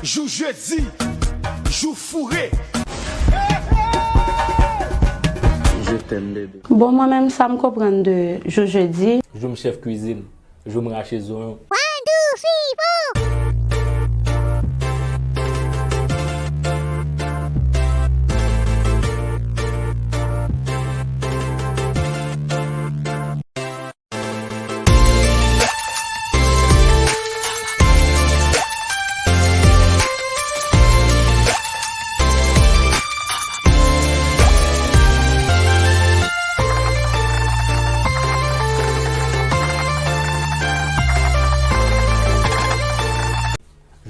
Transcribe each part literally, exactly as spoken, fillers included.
Jou jedi, jou foure. Je t'aime, bébé. Bon, mwen menm, sa m konprann de jou jedi. Jou m chèf kwizin. Jou m rache zonyon.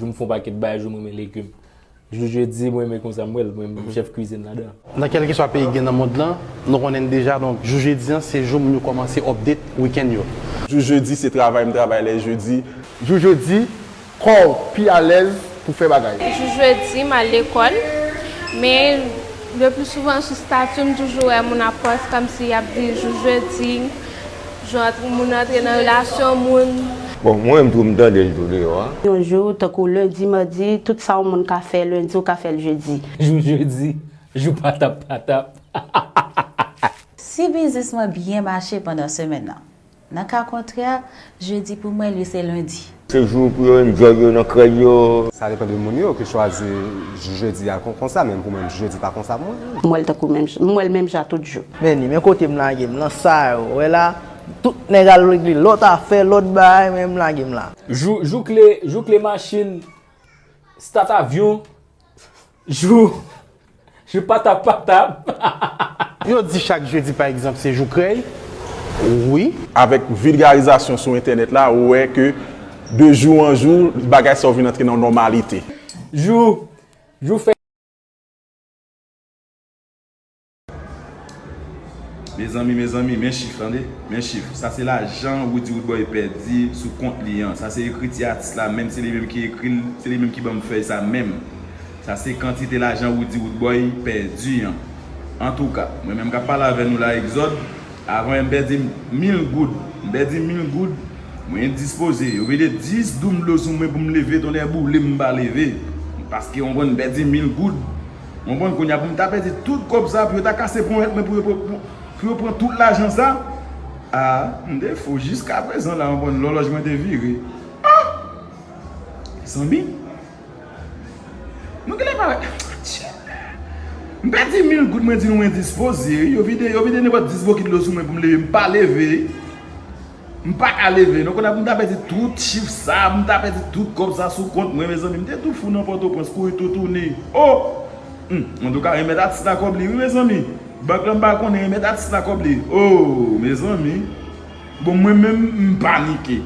Jou m fè yon pakèt bagay, jou m renmen legim. Jou jedi, mwen renmen konsa m wè l, mwen menm chèf kwizin ladan. Nan kèlkeswa peyi k gen nan mond lan, nou konnen l deja, donk jou jedi an se jou moun yo kòmanse update weekend yo. Jou jedi se travay m travay lè jedi. Jou jedi, kò w pi alèz pou fè bagay. Jou jedi, m al lekòl, men le pli souvan sou stati m toujou wè moun ap pòs kòmsi y ap di jou jedi, jou antre, moun antre nan relasyon moun. Bon, mwen menm tou m tande l tou deyò a. Yon jou, tankou lendi, madi, tout sa yon moun ka fè lendi, ou ka fè l jedi. Jou jedi, jou patap patap. Si biznis mwen byen mache pandan semèn nan, nan ka kontrè, jedi pou mwen li se lendi. Se jou pou yo enjoy yo nan krèy yo. Sa depann de moun yo ki chwazi jou jedi a kon, konsa, men pou mwen jou jedi pa konsa pou mwen. M wè l tankou menm, m wè l menm jan tout jou. Men ni, men kote m lage m nan sa yo, wè la, tout nèg al regle lòt afè, lòt bagay, men m lage m la. Jou, jou kle, jou kle machin, start avyon, jou, jou patap patap. Yo di chak jedi pa egzanp se jou krèy. Wi. Avèk vilgarizasyon sou entènèt la, ou wè ke de jou an jou, bagay sa yo vin antre nan nòmalite. Jou, jou fè. Mezanmi, mezanmi, men chif, tande. Men chif. Sa se lajan Roody Roodboy pèdi sou kont li an. Sa se ekriti atis la menm, se li menm ki ekri l, se li menm ki ban m fèy sa menm. Sa se kantite lajan Roody Roodboy pèdi an. Antouka, mwen menm k ap pale avè nou la, Egzòd, avan yè m pèdi mil goud. M pèdi mil goud, mwen endispoze. Yo vide dis doum dlo sou mwen pou m leve, tonnè boule m pa leve. Paske, w konprann, m pèdi mil goud. W konprann, kounye a pou m ta pèdi tout kòb sa, pou yo ta kase ponyèt mwen, pou yo, pou, pou, pou yo pran tout lajan sa. A, m te fou. Jiskaprezan la, w konprann, lòlòj mwen te vire. A! Zanmi, nou genlè pa wè. M pèdi mil goud, mwen di nou endispoze. Yo vide, yo vide nenpòt dis bokit dlo sou mwen pou m leve, m pa leve. M pa ka leve. Nou konnen pou m ta pèdi tout chif sa, pou m ta pèdi tout kòb sa sou kont mwen, mezanmi, m te tou fou nan Pòtoprens, kouri tou tounen. O! Hum, antouka, remèt atis la kòb li, wi, mezanmi. Bank lan m pa konnen, remèt atis la kòb li. O, mezanmi. Bon, mwen menm, m panike.